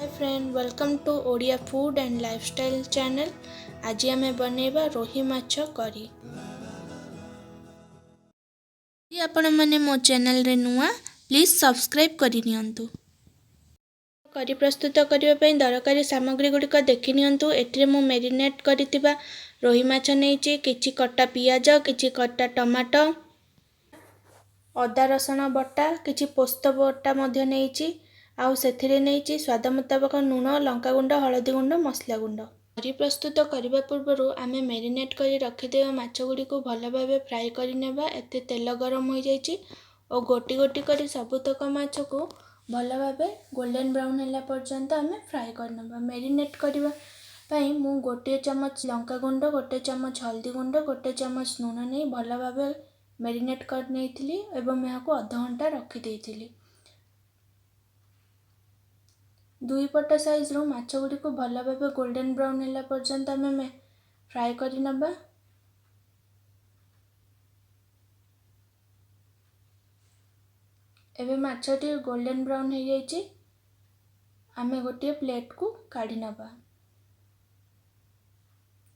Friend, welcome to Odia food and lifestyle channel. ଆଜି ଆମେ ବନେଇବା ରୋହି ମାଛ କରି। ଯଦି ଆପଣମାନେ ମୋ ଚ୍ୟାନେଲରେ ନୂଆ, ପ୍ଲିଜ୍ ସବସ୍କ୍ରାଇବ୍ କରିନିଅନ୍ତୁ। କରି ପ୍ରସ୍ତୁତ କରିବା ପାଇଁ ଦରକାରୀ ସାମଗ୍ରୀ ଗୁଡ଼ିକ ଦେଖିନିଅନ୍ତୁ। ଏଥିରେ ମୁଁ ମ୍ୟାରିନେଟ୍ କରିଥିବା ରୋହି ମାଛ ନେଇଛି, କିଛି କଟା ପିଆଜ, କିଛି କଟା ଟମାଟୋ, ଅଦା ରସୁଣ ବଟା, କିଛି ପୋସ୍ତ ବଟା ମଧ୍ୟ ନେଇଛି, ଆଉ ସେଥିରେ ନେଇଛି ସ୍ୱାଦ ମୁତାବକ ଲୁଣ, ଲଙ୍କାଗୁଣ୍ଡ, ହଳଦୀ ଗୁଣ୍ଡ, ମସଲା ଗୁଣ୍ଡ। କରି ପ୍ରସ୍ତୁତ କରିବା ପୂର୍ବରୁ ଆମେ ମ୍ୟାରିନେଟ୍ କରି ରଖିଥିବା ମାଛ ଗୁଡ଼ିକୁ ଭଲ ଭାବେ ଫ୍ରାଏ କରିନେବା। ଏତେ ତେଲ ଗରମ ହୋଇଯାଇଛି ଓ ଗୋଟି ଗୋଟି କରି ସବୁତକ ମାଛକୁ ଭଲ ଭାବେ ଗୋଲ୍ଡେନ୍ ବ୍ରାଉନ୍ ହେଲା ପର୍ଯ୍ୟନ୍ତ ଆମେ ଫ୍ରାଏ କରିନେବା। ମ୍ୟାରିନେଟ୍ କରିବା ପାଇଁ ମୁଁ 1 ଚାମଚ ଲଙ୍କାଗୁଣ୍ଡ, 1 ଚାମଚ ହଳଦୀ ଗୁଣ୍ଡ, 1 ଚାମଚ ଲୁଣ ନେଇ ଭଲ ଭାବେ ମ୍ୟାରିନେଟ୍ କରିନେଇଥିଲି ଏବଂ ଏହାକୁ ଅଧଘଣ୍ଟା ରଖିଦେଇଥିଲି। ଦୁଇ ପଟ ସାଇଜ୍ରୁ ମାଛ ଗୁଡ଼ିକୁ ଭଲ ଭାବେ ଗୋଲ୍ଡେନ୍ ବ୍ରାଉନ୍ ହେଲା ପର୍ଯ୍ୟନ୍ତ ଆମେ ଫ୍ରାଏ କରିନେବା। ଏବେ ମାଛଟି ଗୋଲ୍ଡେନ୍ ବ୍ରାଉନ୍ ହୋଇଯାଇଛି, ଆମେ ଗୋଟିଏ ପ୍ଲେଟ୍କୁ କାଢ଼ି ନେବା।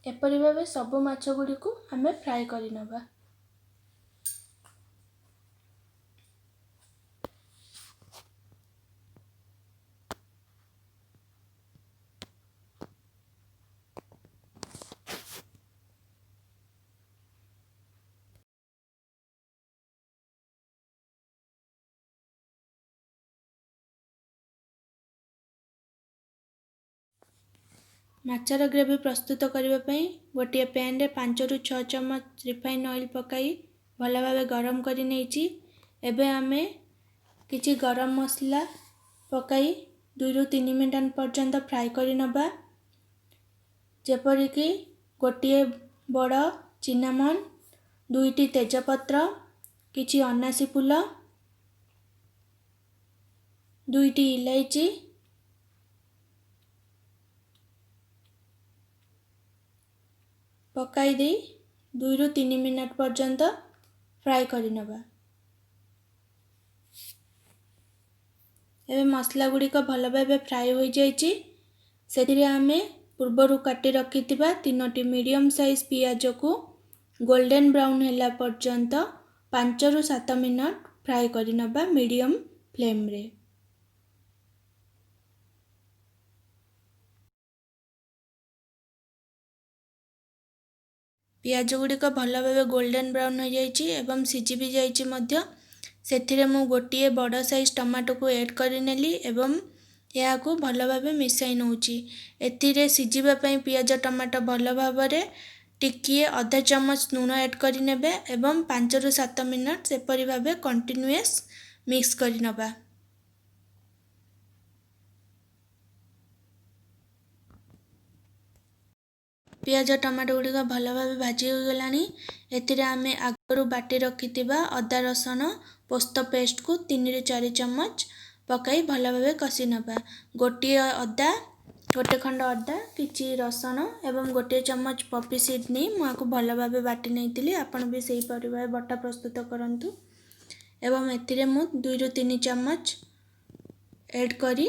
ଏପରି ଭାବେ ସବୁ ମାଛ ଗୁଡ଼ିକୁ ଆମେ ଫ୍ରାଏ କରିନେବା। ମାଛର ଗ୍ରେଭି ପ୍ରସ୍ତୁତ କରିବା ପାଇଁ ଗୋଟିଏ ପ୍ୟାନ୍ରେ 5ରୁ 6 ଚାମଚ ରିଫାଇନ୍ ଅଏଲ୍ ପକାଇ ଭଲ ଭାବେ ଗରମ କରି ନେଇଛି। ଏବେ ଆମେ କିଛି ଗରମ ମସଲା ପକାଇ 2ରୁ 3 ମିନିଟ୍ ପର୍ଯ୍ୟନ୍ତ ଫ୍ରାଏ କରିନେବା। ଯେପରିକି ଗୋଟିଏ ବଡ଼ ଚିନାମନ, 2ଟି ତେଜପତ୍ର, କିଛି ଅନାସୀ ଫୁଲ, 2ଟି ଇଲାଇଚି, ପକାଇ ଦେଇ 2ରୁ 3 ମିନିଟ୍ ପର୍ଯ୍ୟନ୍ତ ଫ୍ରାଏ କରିନେବା। ଏବେ ମସଲା ଗୁଡ଼ିକ ଭଲ ଭାବେ ଫ୍ରାଏ ହୋଇଯାଇଛି। ସେଥିରେ ଆମେ ପୂର୍ବରୁ କାଟି ରଖିଥିବା 3ଟି ମିଡ଼ିୟମ୍ ସାଇଜ୍ ପିଆଜକୁ ଗୋଲ୍ଡେନ୍ ବ୍ରାଉନ୍ ହେଲା ପର୍ଯ୍ୟନ୍ତ 5ରୁ 7 ମିନିଟ୍ ଫ୍ରାଏ କରିନେବା ମିଡ଼ିୟମ୍ ଫ୍ଲେମ୍ରେ। ପିଆଜ ଗୁଡ଼ିକ ଭଲ ଭାବେ ଗୋଲ୍ଡେନ୍ ବ୍ରାଉନ୍ ହୋଇଯାଇଛି ଏବଂ ସିଝି ବି ଯାଇଛି ମଧ୍ୟ। ସେଥିରେ ମୁଁ ଗୋଟିଏ ବଡ଼ ସାଇଜ୍ ଟମାଟୋକୁ ଏଡ଼୍ କରିନେଲି ଏବଂ ଏହାକୁ ଭଲ ଭାବେ ମିଶାଇ ନେଉଛି। ଏଥିରେ ସିଝିବା ପାଇଁ ପିଆଜ ଟମାଟୋ ଭଲ ଭାବରେ ଟିକିଏ ଅଧା ଚାମଚ ଲୁଣ ଏଡ଼୍ କରିନେବେ ଏବଂ 5ରୁ 7 ମିନିଟ୍ ସେପରି ଭାବେ କଣ୍ଟିନ୍ୟୁଅସ୍ ମିକ୍ସ କରିନେବା। ପିଆଜ ଟମାଟୋ ଗୁଡ଼ିକ ଭଲ ଭାବେ ଭାଜି ହୋଇଗଲାଣି। ଏଥିରେ ଆମେ ଆଗରୁ ବାଟି ରଖିଥିବା ଅଦା ରସୁଣ ପୋସ୍ତ ପେଷ୍ଟକୁ 3ରୁ 4 ଚାମଚ ପକାଇ ଭଲ ଭାବେ କଷି ନେବା। ଗୋଟେ ଖଣ୍ଡ ଅଦା, କିଛି ରସୁଣ ଏବଂ 1 ଚାମଚ ପପି ସିଡ୍ ନେଇ ମୁଁ ଆକୁ ଭଲ ଭାବେ ବାଟି ନେଇଥିଲି। ଆପଣ ବି ସେହିପରି ଭାବେ ବଟା ପ୍ରସ୍ତୁତ କରନ୍ତୁ। ଏବଂ ଏଥିରେ ମୁଁ 2ରୁ 3 ଚାମଚ ଏଡ଼୍ କରି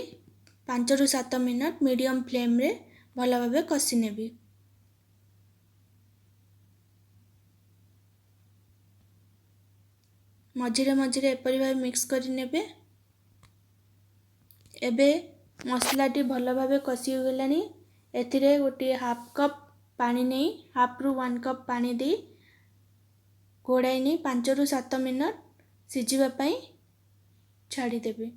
5ରୁ 7 ମିନିଟ୍ ମିଡ଼ିୟମ୍ ଫ୍ଲେମ୍ରେ ଭଲ ଭାବେ କଷି ନେବି। ମଝିରେ ମଝିରେ ଏପରି ଭାବେ ମିକ୍ସ କରିନେବେ। ଏବେ ମସଲାଟି ଭଲ ଭାବେ କଷି ହୋଇଗଲାଣି। ଏଥିରେ ଗୋଟିଏ ହାଫ୍ କପ୍ ପାଣି ନେଇ, ହାଫ୍ରୁ 1 କପ୍ ପାଣି ଦେଇ ଘୋଡ଼ାଇ ନେଇ 5ରୁ 7 ମିନିଟ୍ ସିଝିବା ପାଇଁ ଛାଡ଼ିଦେବି।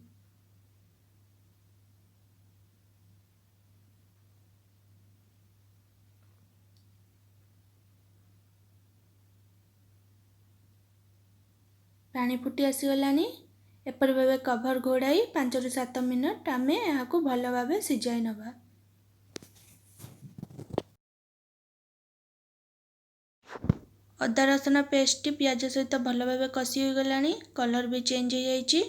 ପାଣି ଫୁଟି ଆସିଗଲାଣି। ଏପରି ଭାବେ କଭର୍ ଘୋଡ଼ାଇ 5ରୁ 7 ମିନିଟ୍ ଆମେ ଏହାକୁ ଭଲ ଭାବେ ସିଝାଇ ନେବା। ଅଦା ରସୁଣ ପେଷ୍ଟଟି ପିଆଜ ସହିତ ଭଲ ଭାବେ କଷି ହୋଇଗଲାଣି, କଲର୍ ବି ଚେଞ୍ଜ ହୋଇଯାଇଛି।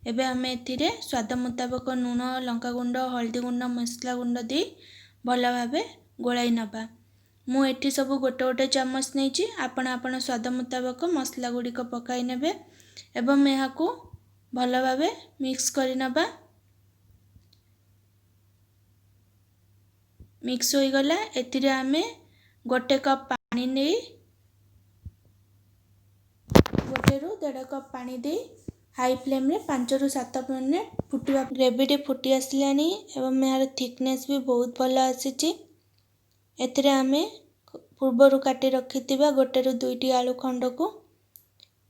ଏବେ ଆମେ ଏଥିରେ ସ୍ୱାଦ ମୁତାବକ ଲୁଣ, ଲଙ୍କାଗୁଣ୍ଡ, ହଳଦୀ ଗୁଣ୍ଡ, ମସଲା ଗୁଣ୍ଡ ଦେଇ ଭଲ ଭାବେ ଗୋଳାଇ ନେବା। ମୁଁ ଏଠି ସବୁ ଗୋଟେ ଗୋଟେ ଚାମଚ ନେଇଛି। ଆପଣ ଆପଣ ସ୍ୱାଦ ମୁତାବକ ମସଲା ଗୁଡ଼ିକ ପକାଇ ନେବେ ଏବଂ ଏହାକୁ ଭଲ ଭାବେ ମିକ୍ସ କରିନେବା। ମିକ୍ସ ହୋଇଗଲା। ଏଥିରେ ଆମେ 1 କପ୍ ପାଣି ନେଇ, 1ରୁ 1.5 କପ୍ ପାଣି ଦେଇ ହାଇ ଫ୍ଲେମ୍ରେ 5ରୁ 7 ମିନିଟ୍ ଫୁଟିବା। ଗ୍ରେଭିଟି ଫୁଟି ଆସିଲାଣି ଏବଂ ଏହାର ଥିକନେସ୍ ବି ବହୁତ ଭଲ ଆସିଛି। ଏଥିରେ ଆମେ ପୂର୍ବରୁ କାଟି ରଖିଥିବା 1ରୁ 2ଟି ଆଳୁ ଖଣ୍ଡକୁ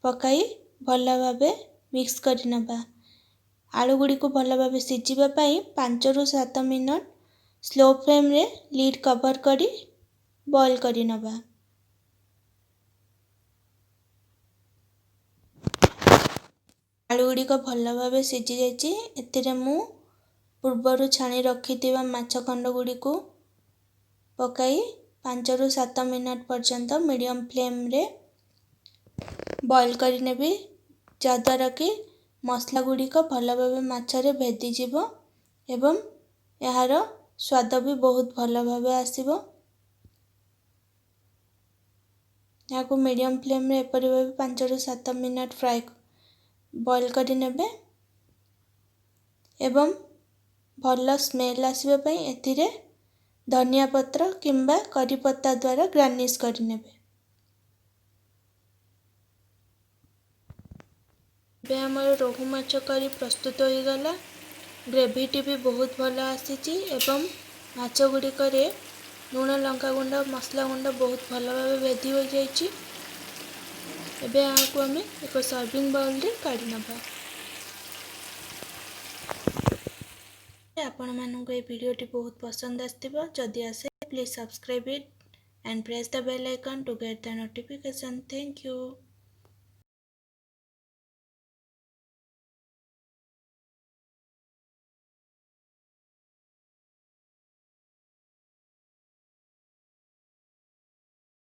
ପକାଇ ଭଲ ଭାବେ ମିକ୍ସ କରିନେବା। ଆଳୁ ଗୁଡ଼ିକୁ ଭଲ ଭାବେ ସିଝିବା ପାଇଁ 5ରୁ 7 ମିନିଟ୍ ସ୍ଲୋ ଫ୍ଲେମ୍ରେ ଲିଡ୍ କଭର୍ କରି ବଏଲ୍ କରିନେବା। ଆଳୁ ଗୁଡ଼ିକ ଭଲ ଭାବେ ସିଝି ଯାଇଛି। ଏଥିରେ ମୁଁ ପୂର୍ବରୁ ଛାଣି ରଖିଥିବା ମାଛ ଖଣ୍ଡ ଗୁଡ଼ିକୁ ପକାଇ 5ରୁ 7 ମିନିଟ୍ ପର୍ଯ୍ୟନ୍ତ ମିଡ଼ିୟମ୍ ଫ୍ଲେମ୍ରେ ବଏଲ୍ କରିନେବି, ଯାହାଦ୍ୱାରା କି ମସଲା ଗୁଡ଼ିକ ଭଲ ଭାବେ ମାଛରେ ଭେଦିଯିବ ଏବଂ ଏହାର ସ୍ୱାଦ ବି ବହୁତ ଭଲ ଭାବେ ଆସିବ। ଏହାକୁ ମିଡ଼ିୟମ୍ ଫ୍ଲେମ୍ରେ ଏପରି ଭାବେ 5ରୁ 7 ମିନିଟ୍ ଫ୍ରାଏ ବଏଲ୍ କରିନେବେ ଏବଂ ଭଲ ସ୍ମେଲ୍ ଆସିବା ପାଇଁ ଏଥିରେ ଧନିଆ ପତ୍ର କିମ୍ବା କରି ପତ୍ତା ଦ୍ୱାରା ଗାର୍ନିସ୍ କରିନେବେ। ଏବେ ଆମର ରୋହୁ ମାଛ କରି ପ୍ରସ୍ତୁତ ହୋଇଗଲା। ଗ୍ରେଭିଟି ବି ବହୁତ ଭଲ ଆସିଛି ଏବଂ ମାଛ ଗୁଡ଼ିକରେ ଲୁଣ, ଲଙ୍କାଗୁଣ୍ଡ, ମସଲା ଗୁଣ୍ଡ ବହୁତ ଭଲ ଭାବେ ଭେଦି ହୋଇଯାଇଛି। ଏବେ ଏହାକୁ ଆମେ ଏକ ସର୍ଭିଂ ବାଉଲରେ କାଢ଼ି ନେବା। ଆପଣମାନଙ୍କୁ ଏହି ଭିଡ଼ିଓଟି ବହୁତ ପସନ୍ଦ ଆସିଥିବ। ଯଦି ଆସେ, please subscribe it and press the bell icon to get the notification. Thank you.